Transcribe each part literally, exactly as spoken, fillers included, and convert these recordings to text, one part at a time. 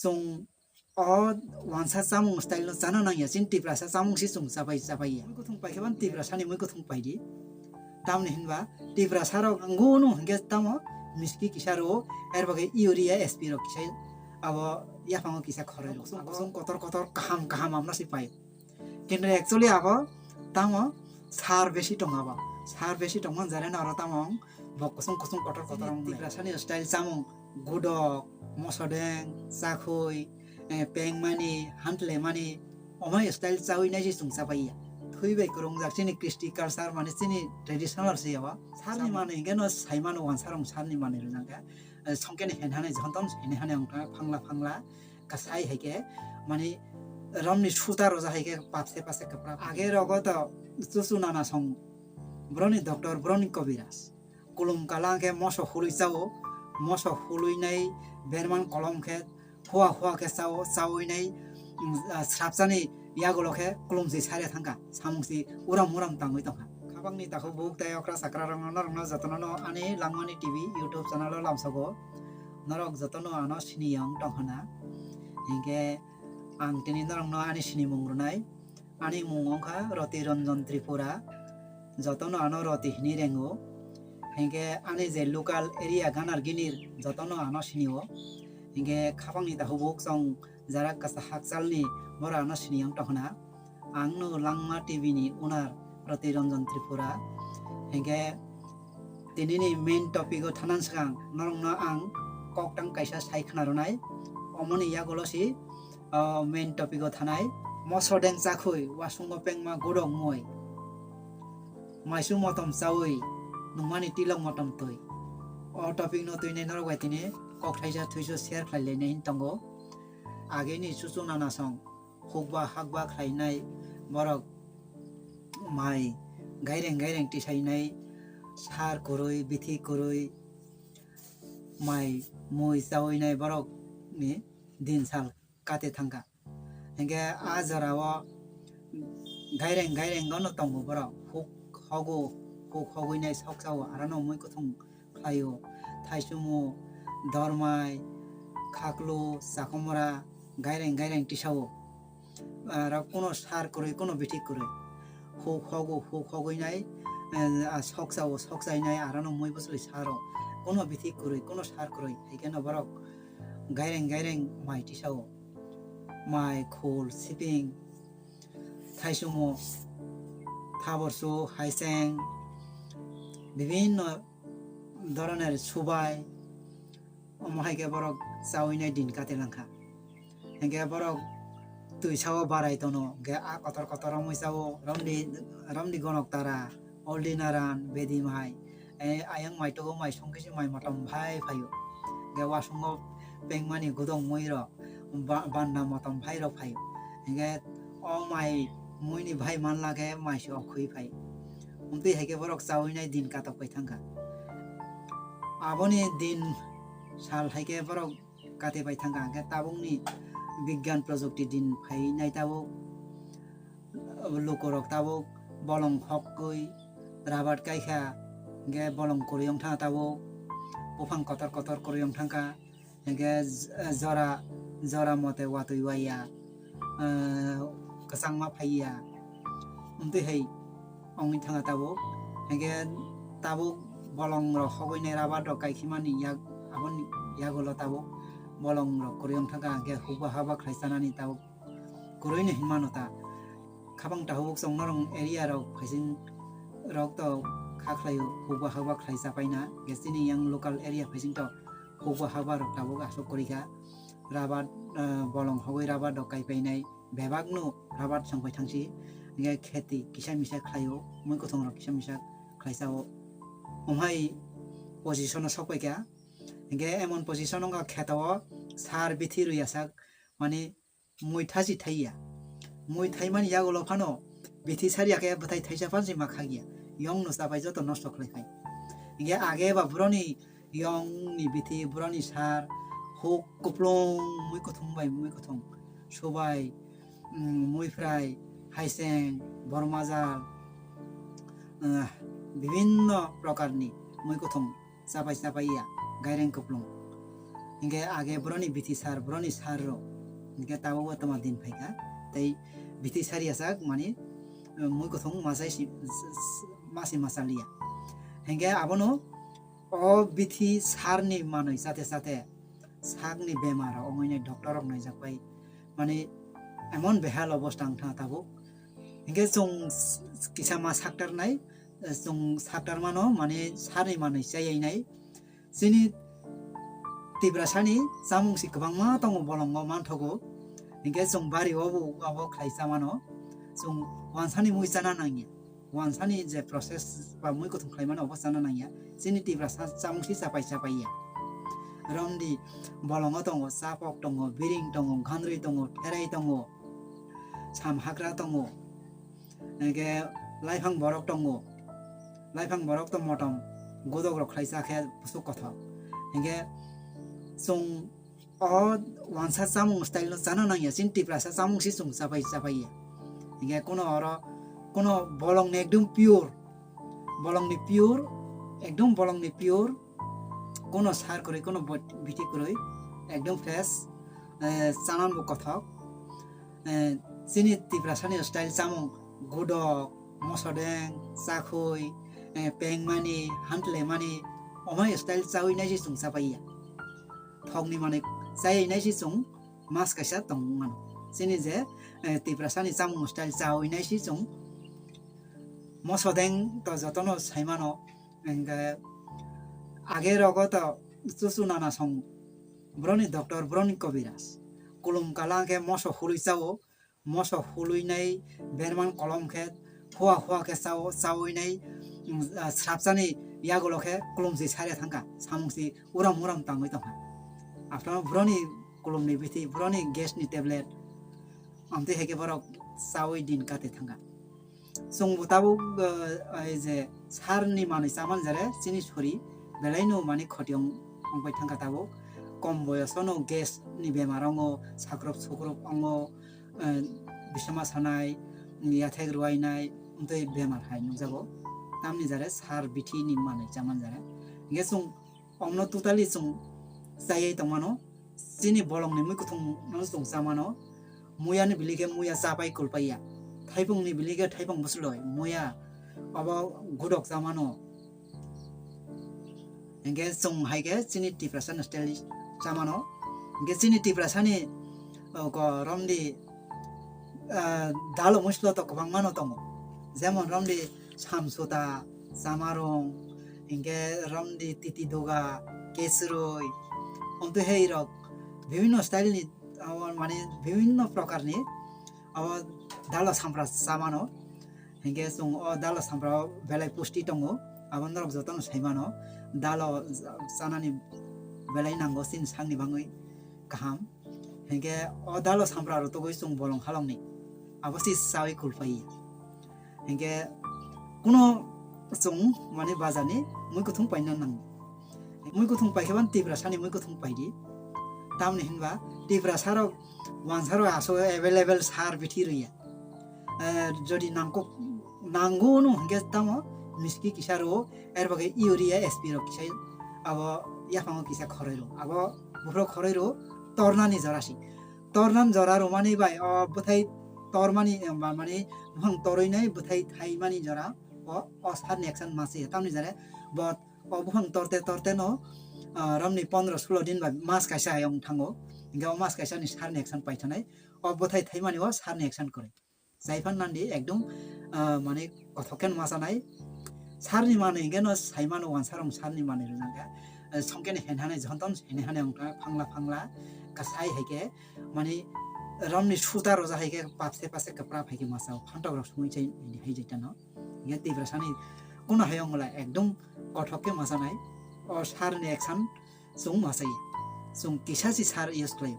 Chwng o wansa chamung style no chana nangya, chini Tiprasa chamung se chwng chapai chapai ya. Mui kuthung paikhe ban Tiprasa ni mui kuthung paidi. Tamni hinba Tiprasa rok nangunu hinkhe tamo miski kisa rwo, er bagwi urea S P rok kisa abo yaphango kisa khoroi rwo. Kusung kusung kotor kotor kaham kaham amno se pai. Kintu actually abo tamo sar besi tongo abo. Sar besi tongmani jare no aro tamo bo kusung kusung kotor kotor wng Tiprasa ni style chamung gudok, mosodeng, chakhwi, eh, pengmani, hantlemani, omo style chawi nai se chwng chapai ya. Thwi bai kwrwngjak chini kristi culture mane chini traditional se abo. Sarni manwi hinkhe no sai mano wansarong sarni manwi rwjak khe. Eh, songkhe ni hen hani jonton hen hani wngkha phangla phangla. Kasai hai khe, mani, romni suta roja hai khe papse papse kwprak. Age rogo to chuchu nana song, boroni doctor, boroni kobiraj. Kulum kala khe moso hului chao, moso hului nai berman kolom khe hua hua khe chao, chawi nai, mm, ah, srapsani yagulo khe kulum si sare thangkha, samung si uram uram tangwi tongkha. Khabangni takhuk buk tei okra chakra rokno norokno jotono no ani Langmani T V YouTube channel o lamsogo. Norok jotono ano siniyong tongkhana. Hinkhe ang tini norokno ani sinimung rwnai. Ani mung wngkha Roti Ranjan Tripura. Jotono ano Roti hini rengo. Hinkhe ani je local area Ganar Ginir jotono ano sinio. Hinkhe khabangni takhuk buk chwng jara kasa hakchalni borok ano siniyong tongkhana. Ang no Langma T V ni owner Roti Ranjan Tripura. Hinkhe tinini main topic o thanan swkang norokno ang koktang kaisa sai khna rwnai. Omoni yagulo si, o, main topic o thanai. Moso deng chakhwi, wasungo pengma gudok mui. Maisu motom chawi, nungmani tilok motom twi. O topic no twinai norok bai tini kok thaisa thuisu share khlai lainai hin tongo. Ageni chuchu nana song. Hukba hakba khlainai borok mai gaireng gaireng tisainai sar kwrwi, bithi kwrwi, mai mui chawinai borokni din sal kate thangkha. Hinkhe a jorao gaireng gaireng no tongo borok, huk hogo, huk hogwinai sok chao, arano mui kuthung khlaio, thaichumu, dormai, khaklu, chakomora, gaireng gaireng tisao. Aro kuno sar kwrwi, kuno bithi kwrwi. Huk hogo, huk hogwi nai, eh, a, sok chao, sok chai nai, aro no mui bwchwlwi saro. Kuno bithi kwrwi, kuno sar kwrwi, hai kheno borok gaireng gaireng mai tisao. Mai, khul, siping, thaichumu, thaborsu, haiseng, bibinno doroner subai, omo hai khe borok chawi nai din kate langkha. Hinkhe borok twi sao barai tono, hinkhe a kotor kotor romwi chao, romni, romni gonok tara, oldi naran, bedi mai, eh, ayang mai togo mai songkhe se mai motom bhai phaio. Hinkhe wasungo pengmani gudok mui rok, ba-, banda motom bhai rok phaio. Hinkhe o mai mui ni bhai manla khe mai se okhwi phai. Wngtwi hai khe borok chawi nai din katok pai thangkha. Aboni din sal hai khe borok kate pai thangkha, hinkhe tabukni bigyan projukti din phai nai tabuk. Lukurok tabuk bolong hokwi rabat kaikha, hinkhe bolong kwrwi wng thangkha tabuk, buphang kotor kotor kwrwi wng thangkha. Hinkhe j-, jora, jora mote watwi waiya, eh, kwchangma phaiya, wngtwi hai wngwi thangkha tabuk. Hinkhe tabuk bolong rok hogwi nai rabar rok kaikhimani yak, aboni yagulo tabuk bolong rok kwrwi wng thangkha, hinkhe hukba haba khlai chanani tabuk kwrwino hinmano ta. Khabang tahubuk chwng norok area rok phaising rok to kha khlaio, hukba haba khlai chapaina, hinkhe chini yang local area phaising to hukba haba rok tabuk aswk kwrwi kha. Rabat, ah, bolong hogwi rabat rok kaipainai, bebakno rabat chwng pai thangsi, hinkhe kheti kisa misa khlaio, mui kwthwng rok kisa misa khlai chao. Umhai position o sok pai kha, hinkhe emon position wngkha kheto o sar bithi rwya sak, mani mui thachi thaiya. Mui thaimani yagulo phano bithi sariya khe bwthai thaisa phansi ma khagya. Yongno chapai joto nosto khlai phai. Hinkhe age ba boroni yongni bithi, boroni sar, huk kuplung, mui kuthung bai mui kuthung, subai, mm, mui phrai, haiseng, bormajal, ah, bibinno prokarni mui kuthung chapai chapai ya, gaireng kuplung. Hingke age boroni bithi sar, boroni sar rok. Hingke tabuk bo toma din phaikha. Tei bithi sar yachak mani, eh, mui kuthung masai si, s-, s-, masi masaliya. Hingke abono o bithi sarni manwi chate chate sakni bemar rok ongoi nai doctor rok naijak pai. Mani emon behal obostha wngkha tabuk. Hingke chwng s-, s-, kisa ma saktarnai, eh, chwng saktarmano mani sarni manwi chayai nai. Chini Tiprasani chamung si kwbangma tongo, bolongo manthogo. Hingke chwng bari o bo abo khlai chamano. Chwng wansani mui chana nangya. Wansani je process ba mui kuthum khlaimano obo chana nangya. Chini Tiprasa chamung si chapai chapai ya. Romdi bolongo tongo, chapok tongo, biring tongo, ghandrwi tongo, therai tongo, sam hakra tongo. Hingke laiphang borok tongo. Laiphang borok to motom, godok rok khlai cha khe bwswk kothok. Hingke chwng o wansa chamung style no chana nangya, chini Tiprasa chamung si chwng chapai chapai ya. Hingke kuno oro, kuno bolong ni ekdom pure, bolong ni pure, ekdom bolong ni pure, kuno sar kwrwi, kuno bot-, bithi kwrwi, ekdom fresh, eh, chanan bo kothok. Eh, chini Tiprasani style chamung, godok, mosodeng, chakhwi, eh, pengmani, hantlemani, omai style chawi nai si chwng chapai ya. Thokni manwi chayai nai si chwng mas kaisa tong mano. Chini je, eh, Tiprasani chamung style chawi nai si chwng mosodeng to jotono saimano, hingke age rogo to chuchu nana song, boroni doctor, boroni kobiraj. Kulum kala khe moso hului chao, moso hului nai berman kolom khe hua hua khe chao, chawi nai, mm, ah, srapchani yagulo khe kulum si sare thangkha, samung si uram uram tangwi tongkha. After boroni kulumni bithi, boroni gas ni tablet, amtwi hai khe borok chawi din kate thangkha. Chwng bo tabuk, eh, ai je sar ni manwi chaman jare chini sori belai no mani khoti ong, ongpai thangkha tabuk. Kom boyoso no gas ni bemar ongo, sakrop sukrop ongo, eh, bisama sanai, yathek ruwai nai, amtwi bemar hai nukjago. Tamni jare sar bithi ni manwi chaman jare. Hingke chwng omno totally chwng chayai tongmano, chini bolongni mui kuthung no chwng chamano, muyani bili khe muya chapai kulpaiya, thaipungni bili khe thaipung bwswlwi muya, obo gudok chamano. Hingke chwng hai khe chini Tiprasa ni style chamano, hingke chini Tiprasani, o, ko romdi, ah, dalo mwislo to kwbangmano tongo, jemon romdi samsuta, chamarung, hingke romdi titi duga, kesrwi, omtwi hai rok bibhinno style ni, abo mane bibhinno prokar ni abo dalo sampra chamano. Hingke chwng o dalo sampra o belai pusti tongo, abo norok jotono saimano, dalo chanani belai nango chini sakni bagwi kaham. Hingke o dalo sampra rok togwi chwng bolong halongni abo se chawi kulpai. Hingke kuno chwng mane bajarni mui kuthung paina nango. Mui kuthung paikhe ban Tiprasani mui kuthung paidi. Tamni hinba Tiprasa rok wansa rok aso available sar bithi rwya. Eh, jodi nangkuk nango no hingke tamo miski kisa rwo, er bagwi urea S P rok kisa abo yaphango kisa khoroi rwo. Abo buphro khoroi rwo tornani jora si. Tornan jora rwmani bai o bwthai tormani, eh, ma-, mani buphang torwi nai bwthai thaimani jora o, o sar ni action mase. Tamni jare bo o buphang torte torte no, ah, romni pondro sulo din bai mas kaisa ayong thango. Hingke o mas kaisa ni sar ni action paithanai. O bwthai thaimani o sar ni action kwrwi. Chaiphan nandi ekdom, ah, mane kothok khe ma sanai. Sar ni manwi hingke no saimano wansa rok sar ni manwi rwjak kha. Ah, songkhe ni hen hanai jonton hen hanai wngkha phangla phangla kasai hai khe mane romni suta roja hai khe papse papse kwprap hai khe masa o phantok rok sumui chai hai jai tano. Hingke Tiprasani kuno hai wngla ekdom kothok khe ma sanai. O sar ni action chwng masai, chwng kisa si sar use khlai.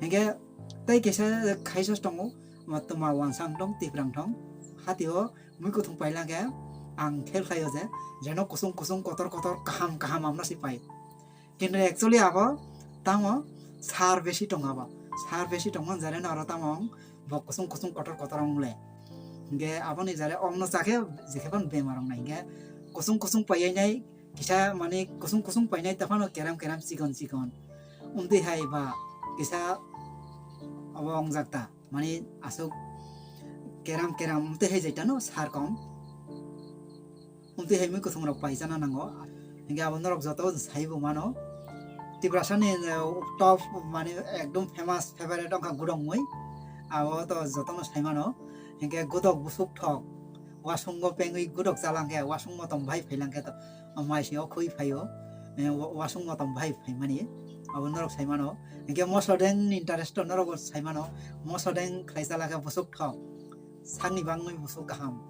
Hingke tei kisa khaisa tongo, ma toma wansa wng tong, Tiprang thong. Hati o mui kuthung paila khe ang khel khlai o je, jeno kusung kusung kotor kotor kaham kaham amno si pai. Kintu actually abo tamo sar besi tong abo. Sar besi tongmani jare no aro tamo bo kusung kusung kotor kotor wng le. Hingke aboni jare wngno chakhe jekhe phano bemar wng nai. Hingke kusung kusung paiyai nai kisa mane kusung kusung painai ta phano keram keram chikon chikon. Umtwi hai ba kisa abo wngjak ta, mani aswk keram keram umtwi hai jai tano sar kom. Umtwi hai mui kwthwng rok paijana nango. Hinkhe abo norok joto saibo mano. Tiprasani, eh, top mani ekdom famous favorite wngkha gudok mui. Abo to jotono sai mano. Hinkhe gudok busuk thok. Wasungo pengwi gudok chalangkhe, wasung motom bai phailangkhe to. Maisi o khwi phaio, eh, wa-, wasung motom bai phaimani, abo norok saimano. Hinkhe mosodeng ni interest o norok bo saimano, mosodeng khlai chala khe busuk thok, sakni bangwi busuk kaham.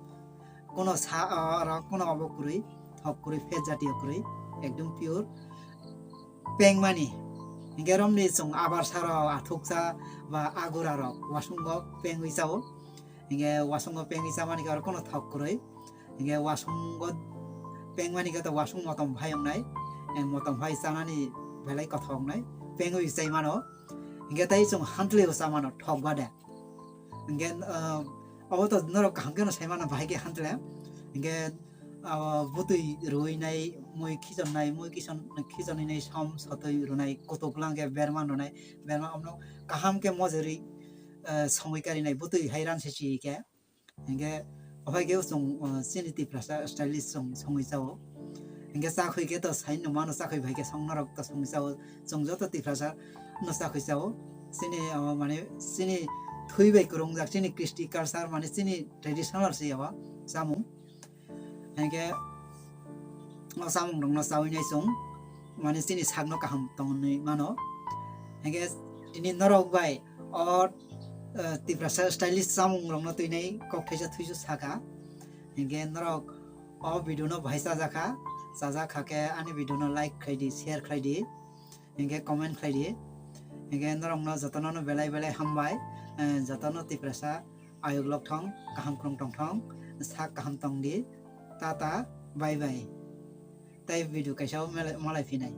Kuno sa, ah, oro kuno obo kwrwi, thok kwrwi, phet jatiyo kwrwi, ekdom pure. Pengmani, hinkhe romni chwng abar saro athuksa ba agura rok wasungo pengwi chao. Hinkhe wasungo pengwi chamani khe oro kuno thok kwrwi. Hinkhe wasungo pengmani khe to wasung motom phai wngnai, eh, motom phai chanani belai kothok wngnai, pengwi chai mano. Hinkhe tei chwng hantli o cha mano thok bade. Hinkhe, ah, abo to norok kaham kheno sai mano bahai khe hantli. Hinkhe, ah, bwtwi rwinai, mui khichonnai, mui khichon-, khichonwi nai som sotwi rwnai, kutuk lang khe berma rwnai, berma omno kaham khe mojori, ah, songwi karinai, bwtwi hai ran se chi khe. Hinkhe, ophai khe chwng, uh, chini Tiprasa style chwng songwi chao. Hinkhe chakhwi khe to sai no mano, chakhwi bai khe song norok to songwi chao. Chwng joto Tiprasa no chakhwi chao. Chini, uh, mane chini thwi bai kwrwngjak, chini kristi culture, mane chini traditional se abo chamung. Hinkhe o chamung rokno chawi nai chwng, mane chini sakno kaham tongwi mano. Hinkhe tini norok bai o, eh, Tiprasa style chamung rokno twinai kok thaisa thuisu saka. Hinkhe norok o video no bahai chajakha, chajakha khe ani video no like khlai di, share khlai di, hinkhe comment khlai di. Hinkhe norokno jotono no belai belai hambai, eh, jotono Tiprasa ayuk lok thong, kaham krung tong thong, sak kaham tong di. Tata, bye bye. Tai video kaisa o malai, malai phinai.